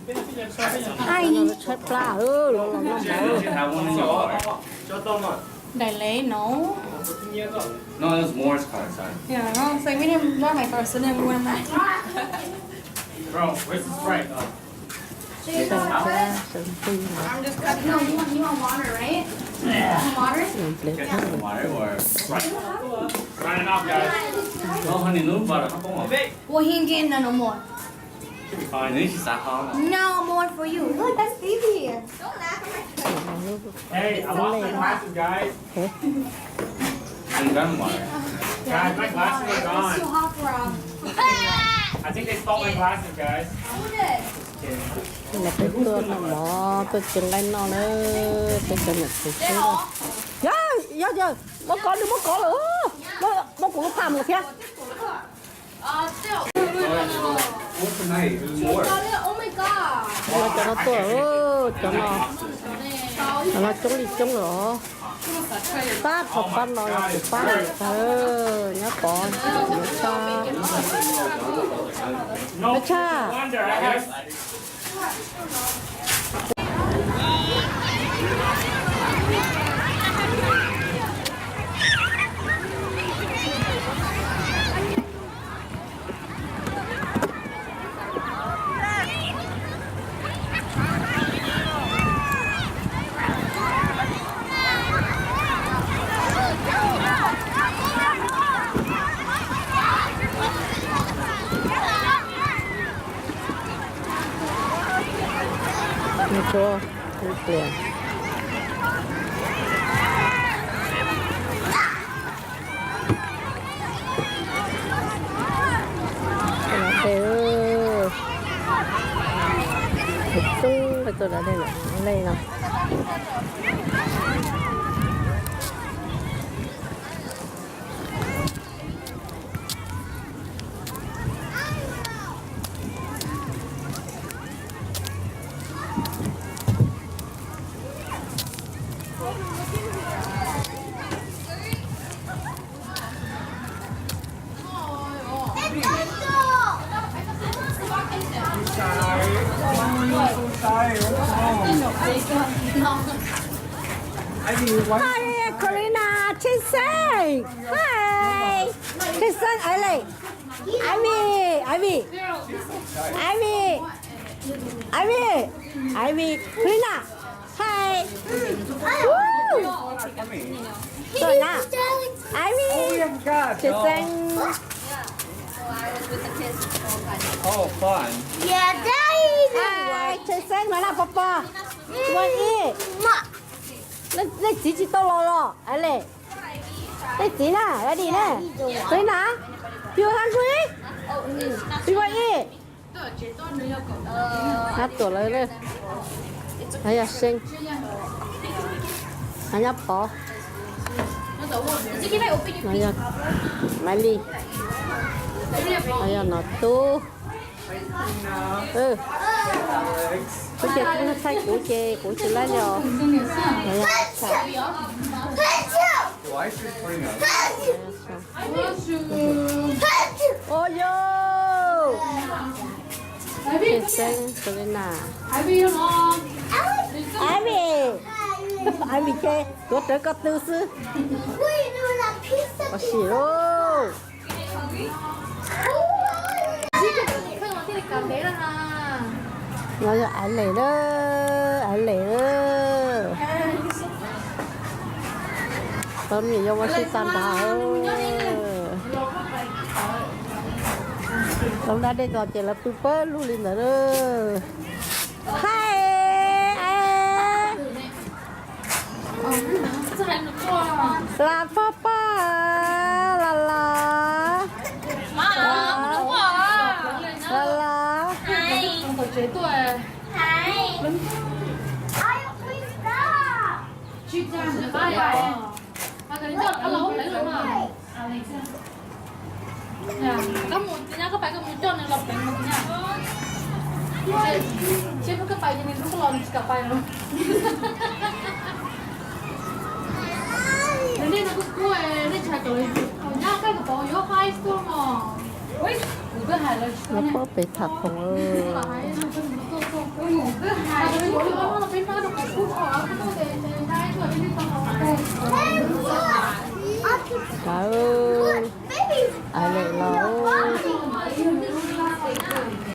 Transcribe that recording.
Ai, tshaib plab, los los noj mov. Daim lev no. No, it was Moore's car, sorry. Yeah, no, it's like we didn't drive my car, so then we went back. Bro, where's the Sprite? I'm just cutting. No, you want, you want water, right? Yeah. Some water? Get some water or Sprite. Running off, guys. No, honey, no water. Well, he ain't getting none no more. Should be fine. At least you sat home. No more for you. Look, that's baby. Don't laugh at my Hey, I lost my glasses, guys. Guys, my glasses are gone. It's too hot for him. I think they stole my glasses, guys. Who did? Kidding. Los peb tuaj noj mov, tuaj tsev nqaij noj na, peb cov niam txiv xwb. Yog, yog, yog, muab kov, nws muab kov lawm, muab kuv lub pham mus thiab. Cov no tuaj, cov no, cov no coob li coob lawm os. Pab thaum pab no yog kuv pab lawm, nyob pov tshaj, tshaj. Ua, ua plias. Coob peb tuaj dab dej no, dej no. Hi, Corina, Chase Sang. Hi, Chase Sang, Ivy. Ivy, Ivy, Ivy, Ivy, Ivy, Corina. Hi. Woo. Tuaj na. Ivy. Chase Sang. Oh, fun. Hi, Chase Sang, no na, pog pog. Ua ib. Nej txiv tsis tau los los, Ivy. Tej txiv na, Daddy na. Corina, you hungry? You want eat? Hab tuam lawv, hab yog Seeb, hab nyob Pov, no yog Maiv Lis, no yog Nom Tub. Kuv ces kuv thaij kuv ces kuv tsis laib li os. Ua yog Xeeb, Selena, Ivy, Ivy ces tuav rawv ko tw xwb. Ua si lauj. No yog Aiv Lev na, Aiv Lev na. Tau niam yau ua si tag nrho. Lawv da dej tso ces lawv pw pawg lug li ntawd na. Hais, Las Paj Paj, Las Las, Las Las. Koj mus, koj pais koj mus coj nws los pleev mus nyab. Seb koj pais ces nws hlub koj los nws tsis kam pais no. Nws nej no kuj kub, nej tsis hais kom lawv nyab koj kom pom yuav hais tuaj mos. Kuv koj hais lawv tsis tau. Nyob pem tham khoom. Kawg, ais lem los.